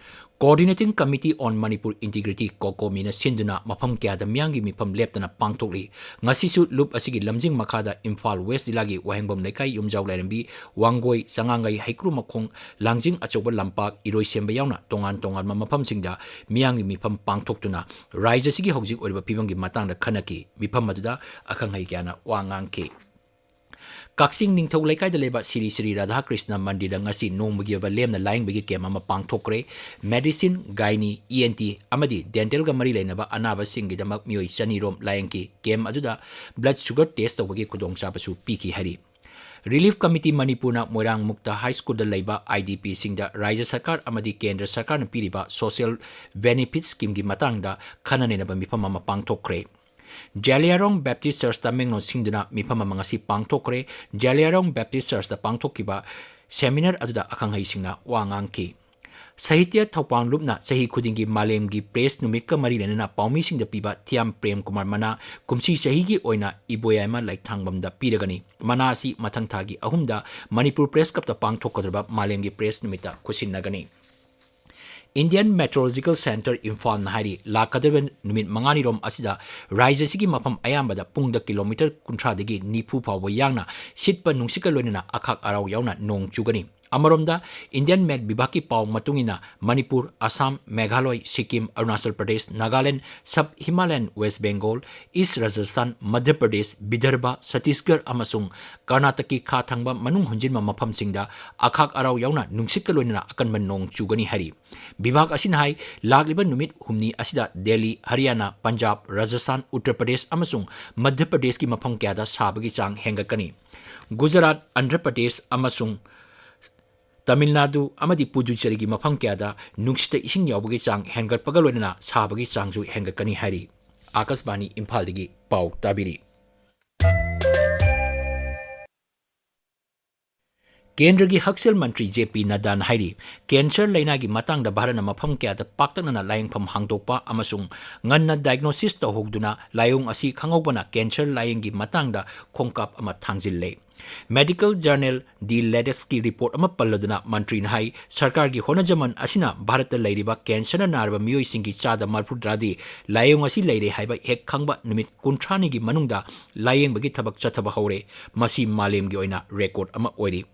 Coordinating Committee on Manipur Integrity, COCOMI ꯅ ꯁꯤꯟꯗꯨꯅ ꯃꯐꯝ ꯀꯌꯥꯗ ꯃꯤꯌꯥꯝꯒꯤ ꯃꯤꯐꯝ ꯂꯦꯞꯇꯅ ꯄꯥꯡꯊꯣꯛꯂꯤ꯫ ꯉꯁꯤꯁꯨ ꯂꯨꯞ ꯑꯁꯤꯒꯤ ꯂꯝꯖꯤꯡ ꯃꯈꯥꯗ ꯏꯝꯐꯥꯜ West ꯖꯤꯂꯥꯒꯤ ꯋꯥꯍꯦꯡꯕꯝ ꯂꯩꯀꯥꯏ, ꯌꯨꯝꯖꯥꯎ ꯂꯥꯏꯔꯦꯝꯕꯤ, ꯋꯥꯡꯒꯣꯏ, ꯆꯉꯥꯡꯒꯩ, ꯍꯩꯀ꯭ꯔꯨ ꯃꯈꯣꯡ, ꯂꯥꯡꯖꯤꯡ ꯑꯆꯧꯕ ꯂꯝꯄꯥꯛ, ꯏꯔꯣꯏꯁꯦꯝꯕ ꯌꯥꯎꯅ ꯇꯣꯉꯥꯟ ꯇꯣꯉꯥꯟꯕ ꯃꯐꯝꯁꯤꯡꯗ ꯃꯤꯌꯥꯝꯒꯤ ꯃꯤꯐꯝ ꯄꯥꯡꯊꯣꯛꯇꯨꯅ ꯔꯥꯏꯖ꯭ꯌ ꯑꯁꯤꯒꯤ ꯍꯧꯖꯤꯛ ꯑꯣꯏꯔꯤꯕ ꯐꯤꯕꯝꯒꯤ ꯃꯇꯥꯡꯗ ꯈꯟꯅꯈꯤ꯫ ꯃꯤꯐꯝ ꯑꯗꯨꯗ ꯑꯈꯪ ꯑꯍꯩ ꯀꯌꯥꯅ ꯋꯥ ꯉꯥꯡꯈꯤ꯫ ꯀꯛꯆꯤꯡ ꯅꯤꯡꯊꯧ ꯂꯩꯀꯥꯏꯗ ꯂꯩꯕ ꯁꯤꯔꯤ ꯁꯤꯔꯤ ꯔꯥꯙꯥꯀ꯭ꯔꯤꯁꯅ ꯃꯟꯗꯤꯔꯗ ꯉꯁꯤ ꯅꯣꯡꯃꯒꯤ ꯑꯣꯏꯕ ꯂꯦꯝꯅ ꯂꯥꯌꯦꯡꯕꯒꯤ ꯀꯦꯝ ꯑꯃ ꯄꯥꯡꯊꯣꯛꯈ꯭ꯔꯦ꯫ ꯃꯦꯗꯤꯁꯤꯟ, ꯒꯥꯏꯅꯤ, ꯏ ꯑꯦꯟ ꯇꯤ ꯑꯃꯗꯤ ꯗꯦꯟꯇꯦꯜꯒ ꯃꯔꯤ ꯂꯩꯅꯕ ꯑꯅꯥꯕꯁꯤꯡꯒꯤꯗꯃꯛ ꯃꯤꯑꯣꯏ ꯆꯅꯤ ꯔꯣꯝ ꯂꯥꯌꯦꯡꯈꯤ꯫ ꯀꯦꯝ ꯑꯗꯨꯗ ꯕ꯭ꯂꯗ ꯁꯨꯒꯔ ꯇꯦꯁ ꯇꯧꯕꯒꯤ ꯈꯨꯗꯣꯡꯆꯥꯕꯁꯨ ꯄꯤꯈꯤ ꯍꯥꯏꯔꯤ꯫ ꯔꯤꯂꯤꯐ ꯀꯃꯤꯇꯤ ꯃꯅꯤꯄꯨꯔꯅ ꯃꯣꯏꯔꯥꯡꯃꯨꯛꯇ ꯍꯥꯏ ꯁ꯭ꯀꯨꯜꯗ ꯂꯩꯕ ꯑꯥꯏ ꯗꯤ ꯄꯤꯁꯤꯡꯗ ꯔꯥꯏꯖ꯭ꯌ ꯁꯔꯀꯥꯔ ꯑꯃꯗꯤ ꯀꯦꯟꯗ꯭ꯔ ꯁꯔꯀꯥꯔꯅ ꯄꯤꯔꯤꯕ ꯁꯣꯁꯤꯌꯦꯜ ꯕꯦꯅꯤꯐꯤꯠ ꯁ꯭ꯀꯤꯝꯒꯤ ꯃꯇꯥꯡꯗ ꯈꯟꯅ ꯅꯩꯅꯕ ꯃꯤꯐꯝ ꯑꯃ ꯄꯥꯡꯊꯣꯛꯈ꯭ꯔꯦ꯫ ꯖꯥꯂꯤꯌꯥꯔꯣꯡ ꯕꯦꯞꯇꯤꯁ ꯆꯔꯆ ꯇꯃꯦꯡꯂꯣꯡ ꯁꯤꯡꯗꯨꯅ ꯃꯤꯐꯝ ꯑꯃ ꯉꯁꯤ ꯄꯥꯡꯊꯣꯛꯈ꯭ꯔꯦ꯫ ꯖꯥꯂꯤꯌꯥꯔꯣꯡ ꯕꯦꯞꯇꯤꯁ ꯆꯔꯆꯇ ꯄꯥꯡꯊꯣꯛꯈꯤꯕ ꯁꯦꯃꯤꯅꯥꯔ ꯑꯗꯨꯗ ꯑꯈꯪ ꯑꯍꯩꯁꯤꯡꯅ ꯋꯥ ꯉꯥꯡꯈꯤ꯫ ꯁꯥꯍꯤꯇ꯭ꯌ ꯊꯧꯄꯥꯡ ꯂꯨꯞꯅ ꯆꯍꯤ ꯈꯨꯗꯤꯡꯒꯤ ꯃꯥꯂꯦꯝꯒꯤ ꯄ꯭ꯔꯦꯁ ꯅꯨꯃꯤꯠꯀ ꯃꯔꯤ ꯂꯩꯅꯅ ꯄꯥꯎꯃꯤꯁꯤꯡꯗ ꯄꯤꯕ ꯊꯤꯌꯥꯝ ꯄ꯭ꯔꯦꯝ ꯀꯨꯃꯥꯔ ꯃꯅꯥ ꯀꯨꯝꯁꯤ ꯆꯍꯤꯒꯤ ꯑꯣꯏꯅ ꯏꯕꯣꯌꯥꯏꯃ ꯂꯥꯏꯊꯥꯡꯕꯝꯗ ꯄꯤꯔꯒꯅꯤ꯫ ꯃꯅꯥ ꯑꯁꯤ ꯃꯊꯪ ꯊꯥꯒꯤ ꯑꯍꯨꯝꯗ ꯃꯅꯤꯄꯨꯔ ꯄ꯭ꯔꯦꯁ ꯀ꯭ꯂꯕꯇ ꯄꯥꯡꯊꯣꯛꯀꯗꯧꯔꯤꯕ ꯃꯥꯂꯦꯝꯒꯤ ꯄ꯭ꯔꯦꯁ ꯅꯨꯃꯤꯠꯇ ꯈꯨꯠꯁꯤꯟꯅꯒꯅꯤ꯫ Indian Meteorological Centre ꯏꯝꯐꯥꯜꯅ ꯍꯥꯏꯔꯤ, ꯂꯥꯛꯀꯗꯧꯔꯤꯕ ꯅꯨꯃꯤꯠ ꯃꯉꯥꯅꯤꯔꯣꯝ ꯑꯁꯤꯗ ꯔꯥꯏꯖ꯭ꯌ ꯑꯁꯤꯒꯤ ꯃꯐꯝ ꯑꯌꯥꯝꯕꯗ ꯄꯨꯡꯗ ꯀꯤꯂꯣꯃꯤꯇꯔ ꯀꯨꯟꯊ꯭ꯔꯥꯗꯒꯤ ꯅꯤꯐꯨ ꯐꯥꯎꯕ ꯌꯥꯡꯅ ꯁꯤꯠꯄ ꯅꯨꯡꯁꯤꯠꯀ ꯂꯣꯏꯅꯅ ꯑꯈꯥꯛ ꯑꯔꯥꯎ ꯌꯥꯎꯅ ꯅꯣꯡ ꯆꯨꯒꯅꯤ꯫ ꯑꯃꯔꯣꯝꯗ, Indian Met ꯚꯤꯚꯥꯒꯀꯤ ꯄꯥꯎ ꯃꯇꯨꯡ ꯏꯟꯅ, Manipur, Assam, ꯃꯦꯘꯥꯂꯣꯏ, Sikkim, Arunachal Pradesh, Nagaland, Sub Himalayan West Bengal, East Rajasthan, Madhya Pradesh, ꯕꯤꯗꯔꯚ, Chhattisgarh ꯑꯃꯁꯨꯡ ꯀꯔꯅꯥꯇꯀꯀꯤ ꯈꯥ ꯊꯪꯕ ꯃꯅꯨꯡ ꯍꯨꯟꯖꯤꯟꯕ ꯃꯐꯝꯁꯤꯡꯗ ꯑꯈꯥꯛ ꯑꯔꯥꯎ ꯌꯥꯎꯅ ꯅꯨꯡꯁꯤꯠꯀ ꯂꯣꯏꯅꯅ ꯑꯀꯟꯕ ꯅꯣꯡ ꯆꯨꯒꯅꯤ ꯍꯥꯏꯔꯤ꯫ ꯚꯤꯚꯥꯒ ꯑꯁꯤꯅ ꯍꯥꯏ, ꯂꯥꯛꯂꯤꯕ ꯅꯨꯃꯤꯠ ꯍꯨꯝꯅꯤ ꯑꯁꯤꯗ ꯗꯦꯜꯂꯤ, ꯍꯔꯤꯌꯥꯅꯥ, ꯄꯟꯖꯥꯕ, ꯔꯥꯖꯁꯊꯥꯟ, ꯎꯠꯇꯔ ꯄ꯭ꯔꯗꯦꯁ ꯑꯃꯁꯨꯡ ꯃꯙ꯭ꯌ ꯄ꯭ꯔꯗꯦꯁꯀꯤ ꯃꯐꯝ ꯀꯌꯥꯗ ꯁꯥꯕꯒꯤ ꯆꯥꯡ ꯍꯦꯟꯒꯠꯀꯅꯤ꯫ ꯒꯨꯖꯔꯥꯠ, ꯑꯟꯙ꯭ꯔ ꯄ꯭ꯔꯗꯦꯁ ꯑꯃꯁꯨꯡ ꯇꯥꯃꯤꯜ ꯅꯥꯗꯨ ꯑꯃꯗꯤ ꯄꯨꯗꯨꯆꯦꯔꯤꯒꯤ ꯃꯐꯝ ꯀꯌꯥꯗ ꯅꯨꯡꯁꯤꯠꯇ ꯏꯁꯤꯡ ꯌꯥꯎꯕꯒꯤ ꯆꯥꯡ ꯍꯦꯟꯒꯠꯄꯒ ꯂꯣꯏꯅꯅ ꯁꯥꯕꯒꯤ ꯆꯥꯡꯁꯨ ꯍꯦꯟꯒꯠꯀꯅꯤ ꯍꯥꯏꯔꯤ꯫ ꯑꯥꯀꯥꯁꯕꯥꯅꯤ ꯏꯝꯐꯥꯜꯗꯒꯤ ꯄꯥꯎ ꯇꯥꯕꯤꯔꯤ꯫ ꯀꯦꯟꯗ꯭ꯔꯒꯤ ꯍꯛꯁꯦꯜ ꯃꯟꯇ꯭ꯔꯤ ꯖꯦ ꯄꯤ ꯅꯗ꯭ꯗꯥꯅ ꯍꯥꯏꯔꯤ, ꯀꯦꯟꯁꯔ ꯂꯥꯏꯅꯥꯒꯤ ꯃꯇꯥꯡꯗ ꯚꯥꯔꯠꯅ ꯃꯐꯝ ꯀꯌꯥꯗ ꯄꯥꯛꯇꯛꯅꯅ ꯂꯥꯌꯦꯡꯐꯝ ꯍꯥꯡꯗꯣꯛꯄ ꯑꯃꯁꯨꯡ ꯉꯟꯅ diagnosis ꯇꯧꯍꯧꯗꯨꯅ ꯂꯥꯏꯑꯣꯡ ꯑꯁꯤ ꯈꯪꯍꯧꯕꯅ ꯀꯦꯟꯁꯔ ꯂꯥꯏꯌꯦꯡꯒꯤ ꯃꯇꯥꯡꯗ ꯈꯣꯡꯀꯥꯞ ꯑꯃ ꯊꯥꯡꯖꯤꯜꯂꯦ꯫ Medical journal The Lancetꯀꯤ report ꯑꯃ ꯄꯜꯂꯗꯨꯅ ꯃꯟꯇ꯭ꯔꯤꯅ ꯍꯥꯏ, ꯁꯔꯀꯥꯔꯒꯤ ꯍꯣꯠꯅꯖꯃꯟ ꯑꯁꯤꯅ ꯚꯥꯔꯠꯇ ꯂꯩꯔꯤꯕ ꯀꯦꯟꯁꯔꯅ ꯅꯥꯔꯕ ꯃꯤꯑꯣꯏꯁꯤꯡꯒꯤ ꯆꯥꯗ ꯃꯔꯤꯐꯨ ꯇꯔꯥꯗꯤ ꯂꯥꯏꯑꯣꯡ ꯑꯁꯤ ꯂꯩꯔꯦ ꯍꯥꯏꯕ ꯍꯦꯛ ꯈꯪꯕ ꯅꯨꯃꯤꯠ ꯀꯨꯟꯊ꯭ꯔꯥꯅꯤꯒꯤ ꯃꯅꯨꯡꯗ ꯂꯥꯌꯦꯡꯕꯒꯤ ꯊꯕꯛ ꯆꯠꯊꯕ ꯍꯧꯔꯦ꯫ ꯃꯁꯤ ꯃꯥꯂꯦꯝꯒꯤ ꯑꯣꯏꯅ record ꯑꯃ ꯑꯣꯏꯔꯤ꯫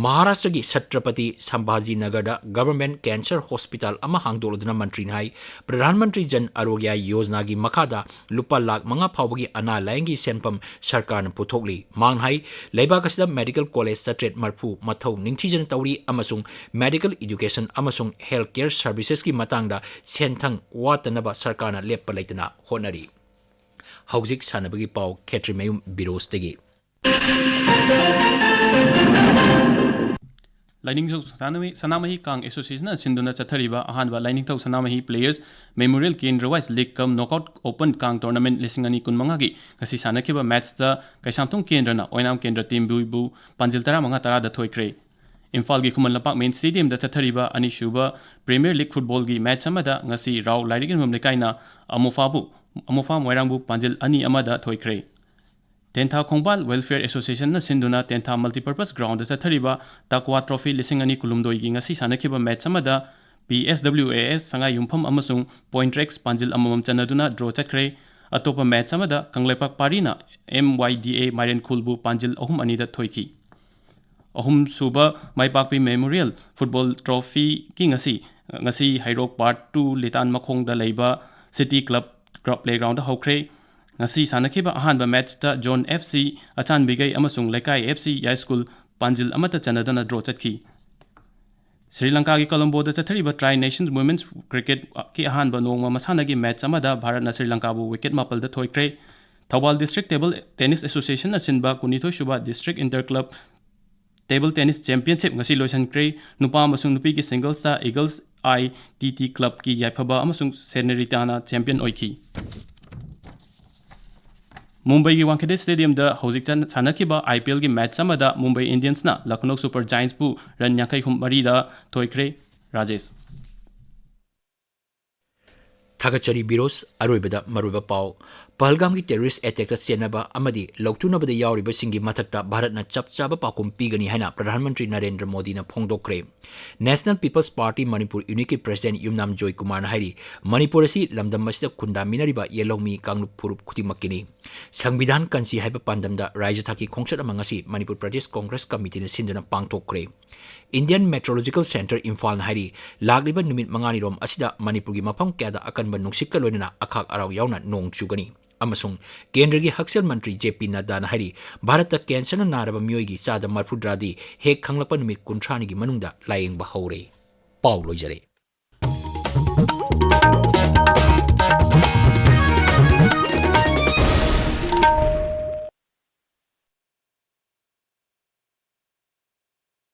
ꯃꯍꯥꯔꯥꯁꯇ꯭ꯔꯒꯤ ꯁꯇ꯭ꯔꯄꯇꯤ ꯁꯝꯚꯥꯖꯤꯅꯒꯔꯗ ꯒꯚꯔꯟꯃꯦꯟꯠ ꯀꯦꯟꯁꯔ ꯍꯣꯁꯄꯤꯇꯥꯜ ꯑꯃ ꯍꯥꯡꯗꯣꯛꯂꯗꯨꯅ ꯃꯟꯇ꯭ꯔꯤꯅ ꯍꯥꯏ, ꯄ꯭ꯔꯙꯥꯟ ꯃꯟꯇ꯭ꯔꯤ ꯖꯟ ꯑꯔꯣꯒ꯭ꯌ ꯌꯣꯖꯅꯥꯒꯤ ꯃꯈꯥꯗ ꯂꯨꯄꯥ ꯂꯥꯈ ꯃꯉꯥ ꯐꯥꯎꯕꯒꯤ ꯑꯅꯥ ꯂꯥꯌꯦꯡꯒꯤ ꯁꯦꯟꯐꯝ ꯁꯔꯀꯥꯔꯅ ꯄꯨꯊꯣꯛꯂꯤ꯫ ꯃꯍꯥꯛꯅ ꯍꯥꯏ, ꯂꯩꯕꯥꯛ ꯑꯁꯤꯗ ꯃꯦꯗꯤꯀꯦꯜ ꯀꯣꯂꯦꯖ ꯆꯥꯇ꯭ꯔꯦꯠ ꯃꯔꯐꯨ ꯃꯊꯧ ꯅꯤꯡꯊꯤꯖꯅ ꯇꯧꯔꯤ ꯑꯃꯁꯨꯡ ꯃꯦꯗꯤꯀꯦꯜ ꯏꯗꯨꯀꯦꯁꯟ ꯑꯃꯁꯨꯡ ꯍꯦꯜꯊ ꯀꯦꯌꯔ ꯁꯔꯚꯤꯁꯦꯁꯀꯤ ꯃꯇꯥꯡꯗ ꯁꯦꯟꯊꯪ ꯋꯥꯠꯇꯅꯕ ꯁꯔꯀꯥꯔꯅ ꯂꯦꯞꯄ ꯂꯩꯇꯅ ꯍꯣꯠꯅꯔꯤ꯫ ꯍꯧꯖꯤꯛ ꯁꯥꯟꯅꯕꯒꯤ ꯄꯥꯎ, ꯈꯦꯇ꯭ꯔꯤꯃꯌꯨꯝ ꯕꯤꯔꯣꯖꯇꯒꯤ꯫ ꯂꯥꯏꯅꯤꯡꯊꯧ ꯁꯅꯥꯃꯍꯤ, ꯁꯅꯥꯃꯍꯤ ꯀꯥꯡ ꯑꯦꯁꯣꯁꯤꯌꯦꯁꯟꯅ ꯁꯤꯟꯗꯨꯅ ꯆꯠꯊꯔꯤꯕ ꯑꯍꯥꯟꯕ ꯂꯥꯏꯅꯤꯡꯊꯧ ꯁꯅꯥꯃꯍꯤ ꯄ꯭ꯂꯦꯌꯔꯁ ꯃꯦꯃꯣꯔꯤꯌꯦꯜ ꯀꯦꯟꯗ꯭ꯔ ꯋꯥꯏꯁ ꯂꯤꯒ ꯀꯝ ꯅꯣꯛꯑꯥꯎꯠ ꯑꯣꯄꯟ ꯀꯥꯡ ꯇꯣꯔꯅꯥꯃꯦꯟꯠ ꯂꯤꯁꯤꯡ ꯑꯅꯤ ꯀꯨꯟꯃꯉꯥꯒꯤ ꯉꯁꯤ ꯁꯥꯟꯅꯈꯤꯕ ꯃꯦꯠꯆꯇ ꯀꯩꯁꯥꯝꯊꯣꯡ ꯀꯦꯟꯗ꯭ꯔꯅ ꯑꯣꯏꯅꯥꯝ ꯀꯦꯟꯗ꯭ꯔ ꯇꯤꯝꯕꯨ ꯄꯥꯟꯖꯤꯜ ꯇꯔꯥꯃꯉꯥ ꯇꯔꯥꯗ ꯊꯣꯏꯈ꯭ꯔꯦ꯫ ꯏꯝꯐꯥꯜꯒꯤ ꯈꯨꯃꯟ ꯂꯝꯄꯥꯛ ꯃꯦꯟ ꯁ꯭ꯇꯦꯗꯤꯌꯝꯗ ꯆꯠꯊꯔꯤꯕ ꯑꯅꯤꯁꯨꯕ ꯄ꯭ꯔꯤꯃꯤꯌꯔ ꯂꯤꯒ ꯐꯨꯠꯕꯣꯜꯒꯤ ꯃꯦꯠꯆ ꯑꯃꯗ ꯉꯁꯤ ꯔꯥꯎ ꯂꯥꯏꯔꯤꯛ ꯌꯣꯟꯐꯝ ꯂꯩꯀꯥꯏꯅ ꯑꯃꯣꯐꯥꯕꯨ, ꯑꯃꯣꯐꯥ ꯃꯣꯏꯔꯥꯡꯕꯨ ꯄꯥꯟꯖꯤꯜ ꯑꯅꯤ ꯑꯃꯗ ꯊꯣꯏꯈ꯭ꯔꯦ꯫ ꯇꯦꯟꯊꯥ ꯈꯣꯡꯕꯥꯜ ꯋꯦꯜꯐꯤꯌꯔ ꯑꯦꯁꯣꯁꯤꯌꯦꯁꯟꯅ ꯁꯤꯟꯗꯨꯅ ꯇꯦꯟꯊꯥ ꯃꯜꯇꯤꯄꯔꯄꯁ ꯒ꯭ꯔꯥꯎꯟꯗ ꯆꯠꯊꯔꯤꯕ ꯇꯛꯋꯥ ꯇ꯭ꯔꯣꯐꯤ ꯂꯤꯁꯤꯡ ꯑꯅꯤ ꯀꯨꯟꯍꯨꯝꯗꯣꯏꯒꯤ ꯉꯁꯤ ꯁꯥꯟꯅꯈꯤꯕ ꯃꯦꯠꯆ ꯑꯃꯗ P S W A S ꯁꯉꯥꯏꯌꯨꯝꯐꯝ ꯑꯃꯁꯨꯡ ꯄꯣꯏꯟꯇ꯭ꯔꯦꯛꯁ ꯄꯥꯟꯖꯤꯜ ꯑꯃꯃꯝ ꯆꯟꯅꯗꯨꯅ ꯗ꯭ꯔꯣ ꯆꯠꯈ꯭ꯔꯦ꯫ ꯑꯇꯣꯞꯄ ꯃꯦꯠꯆ ꯑꯃꯗ ꯀꯪꯂꯩꯄꯥꯛ ꯄꯥꯔꯤꯅ ꯑꯦꯝ ꯋꯥꯏ ꯗꯤ ꯑꯦ ꯃꯥꯏꯔꯦꯟꯈꯨꯜꯕꯨ ꯄꯥꯟꯖꯤꯜ ꯑꯍꯨꯝ ꯑꯅꯤꯗ ꯊꯣꯏꯈꯤ꯫ ꯑꯍꯨꯝꯁꯨꯕ ꯃꯥꯏꯄꯥꯛꯄꯤ ꯃꯦꯃꯣꯔꯤꯌꯦꯜ ꯐꯨꯠꯕꯣꯜ ꯇ꯭ꯔꯣꯐꯤꯒꯤ ꯉꯁꯤ, ꯉꯁꯤ ꯍꯩꯔꯣꯛ ꯄꯥꯔꯠ ꯇꯨ ꯂꯤꯇꯥꯟ ꯃꯈꯣꯡꯗ ꯂꯩꯕ ꯁꯤꯇꯤ ꯀ꯭ꯂꯕ, ꯀ꯭ꯂꯕ ꯄ꯭ꯂꯦꯒ꯭ꯔꯥꯎꯟꯗ ꯍꯧꯈ꯭ꯔꯦ꯫ ꯉꯁꯤ ꯁꯥꯟꯅꯈꯤꯕ ꯑꯍꯥꯟꯕ ꯃꯦꯠꯆꯇ ꯖꯣꯟ ꯑꯦꯐ ꯁꯤ ꯑꯆꯥꯟꯕꯤꯒꯩ ꯑꯃꯁꯨꯡ ꯂꯩꯀꯥꯏ ꯑꯦꯐ ꯁꯤ ꯌꯥꯏꯁ꯭ꯀꯨꯜ ꯄꯥꯟꯖꯤꯜ ꯑꯃꯠꯇ ꯆꯟꯅꯗꯅ ꯗ꯭ꯔꯣ ꯆꯠꯈꯤ꯫ ꯁ꯭ꯔꯤ ꯂꯪꯀꯥꯒꯤ ꯀꯣꯂꯝꯕꯣꯗ ꯆꯠꯊꯔꯤꯕ ꯇ꯭ꯔꯥꯏ ꯅꯦꯁꯟꯁ ꯋꯨꯃꯦꯟꯁ ꯀ꯭ꯔꯤꯀꯦꯠꯀꯤ ꯑꯍꯥꯟꯕ ꯅꯣꯡꯃ ꯃꯁꯥꯟꯅꯒꯤ ꯃꯦꯠꯆ ꯑꯃꯗ ꯚꯥꯔꯠꯅ ꯁ꯭ꯔꯤ ꯂꯪꯀꯥꯕꯨ ꯋꯤꯀꯦꯠ ꯃꯥꯄꯜꯗ ꯊꯣꯏꯈ꯭ꯔꯦ꯫ ꯊꯧꯕꯥꯜ ꯗꯤꯁꯇ꯭ꯔꯤꯛ ꯇꯦꯕꯜ ꯇꯦꯅꯤꯁ ꯑꯦꯁꯣꯁꯤꯌꯦꯁꯟꯅ ꯁꯤꯟꯕ ꯀꯨꯟꯅꯤꯊꯣꯏꯁꯨꯕ district inter club table tennis championship ꯉꯁꯤ ꯂꯣꯏꯁꯤꯟꯈ꯭ꯔꯦ꯫ ꯅꯨꯄꯥ ꯑꯃꯁꯨꯡ ꯅꯨꯄꯤꯒꯤ ꯁꯤꯡꯒꯜꯁꯇ ꯏꯒꯜꯁ ꯑꯥꯏ ꯇꯤ ꯇꯤ ꯀ꯭ꯂꯕꯀꯤ ꯌꯥꯏꯐꯕ ꯑꯃꯁꯨꯡ ꯁꯦꯅꯦꯔꯤꯇꯥꯅ ꯆꯦꯝꯄꯤꯌꯟ ꯑꯣꯏꯈꯤ꯫ ꯃꯨꯝꯕꯩꯒꯤ ꯋꯥꯡꯈꯦꯗꯦ ꯁ꯭ꯇꯦꯗꯤꯌꯝꯗ ꯍꯧꯖꯤꯛ ꯆꯟ-, ꯁꯥꯟꯅꯈꯤꯕ ꯑꯥꯏ ꯄꯤ ꯑꯦꯜꯒꯤ ꯃꯦꯠꯆ ꯑꯃꯗ ꯃꯨꯝꯕꯩ ꯏꯟꯗꯤꯌꯟꯁꯅ ꯂꯈꯅꯧ ꯁꯨꯄꯔ ꯖꯥꯏꯟꯁꯄꯨ ꯔꯟ ꯌꯥꯡꯈꯩ ꯍꯨꯝ ꯃꯔꯤꯗ ꯊꯣꯏꯈ꯭ꯔꯦ꯫ ꯔꯥꯖꯦꯁ꯫ ꯊꯥꯒꯠꯆꯔꯤ ꯕꯤꯔꯣꯖ꯫ ꯑꯔꯣꯏꯕꯗ ꯃꯔꯨꯑꯣꯏꯕ ꯄꯥꯎ꯫ ꯄꯍꯜꯒꯥꯝꯒꯤ ꯇꯦꯔꯣꯔꯤꯁ꯭ꯠ ꯑꯦꯇꯦꯛꯇ ꯆꯦꯟꯅꯕ ꯑꯃꯗꯤ ꯂꯧꯊꯣꯛꯅꯕꯗ ꯌꯥꯎꯔꯤꯕꯁꯤꯡꯒꯤ ꯃꯊꯛꯇ ꯚꯥꯔꯠꯅ ꯆꯞ ꯆꯥꯕ ꯄꯥꯎꯈꯨꯝ ꯄꯤꯒꯅꯤ ꯍꯥꯏꯅ ꯄ꯭ꯔꯙꯥꯟ ꯃꯟꯇ꯭ꯔꯤ ꯅꯔꯦꯟꯗ꯭ꯔ ꯃꯣꯗꯤꯅ ꯐꯣꯡꯗꯣꯛꯈ꯭ꯔꯦ꯫ National People's Party Manipur Unitꯀꯤ President ꯌꯨꯝꯅꯥꯝ ꯖꯣꯏ ꯀꯨꯃꯥꯔꯅ ꯍꯥꯏꯔꯤ, ꯃꯅꯤꯄꯨꯔ ꯑꯁꯤ ꯂꯝꯗꯝ ꯑꯁꯤꯗ ꯈꯨꯟꯗꯥꯃꯤꯟꯅꯔꯤꯕ ꯌꯦꯜꯍꯧꯃꯤ ꯀꯥꯡꯂꯨꯞ ꯐꯨꯔꯨꯞ ꯈꯨꯗꯤꯡꯃꯛꯀꯤꯅꯤ꯫ ꯁꯪꯕꯤꯙꯥꯟ ꯀꯟꯁꯤ ꯍꯥꯏꯕ ꯄꯥꯟꯗꯝꯗ ꯔꯥꯖ꯭ꯌ ꯊꯥꯛꯀꯤ ꯈꯣꯡꯆꯠ ꯑꯃ ꯉꯁꯤ ꯃꯅꯤꯄꯨꯔ ꯄ꯭ꯔꯗꯦꯁ ꯀꯣꯡꯒ꯭ꯔꯦꯁ ꯀꯃꯤꯇꯤꯅ ꯁꯤꯟꯗꯨꯅ ꯄꯥꯡꯊꯣꯛꯈ꯭ꯔꯦ꯫ Indian Meteorological Centre ꯏꯝꯐꯥꯜꯅ ꯍꯥꯏꯔꯤ, ꯂꯥꯛꯂꯤꯕ ꯅꯨꯃꯤꯠ ꯃꯉꯥꯅꯤꯔꯣꯝ ꯑꯁꯤꯗ ꯃꯅꯤꯄꯨꯔꯒꯤ ꯃꯐꯝ ꯀꯌꯥꯗ ꯑꯀꯟꯕ ꯅꯨꯡꯁꯤꯠꯀ ꯂꯣꯏꯅꯅ ꯑꯈꯥꯛ ꯑꯔꯥꯎ ꯌꯥꯎꯅ ꯅꯣꯡ ꯆꯨꯒꯅꯤ꯫ ꯑꯃꯁꯨꯡ ꯀꯦꯟꯗ꯭ꯔꯒꯤ ꯍꯛꯁꯦꯜ ꯃꯟꯇ꯭ꯔꯤ ꯖꯦ ꯄꯤ ꯅꯗ꯭ꯗꯥꯅ ꯍꯥꯏꯔꯤ, ꯚꯥꯔꯠꯇ cancerꯅ ꯅꯥꯔꯕ ꯃꯤꯑꯣꯏꯒꯤ ꯆꯥꯗ ꯃꯔꯐꯨꯇꯔꯥꯗꯤ ꯍꯦꯛ ꯈꯪꯂꯛꯄ ꯅꯨꯃꯤꯠ ꯀꯨꯟꯊ꯭ꯔꯥꯅꯤꯒꯤ ꯃꯅꯨꯡꯗ ꯂꯥꯌꯦꯡꯕ ꯍꯧꯔꯦ꯫ ꯄꯥꯎ ꯂꯣꯏꯖꯔꯦ꯫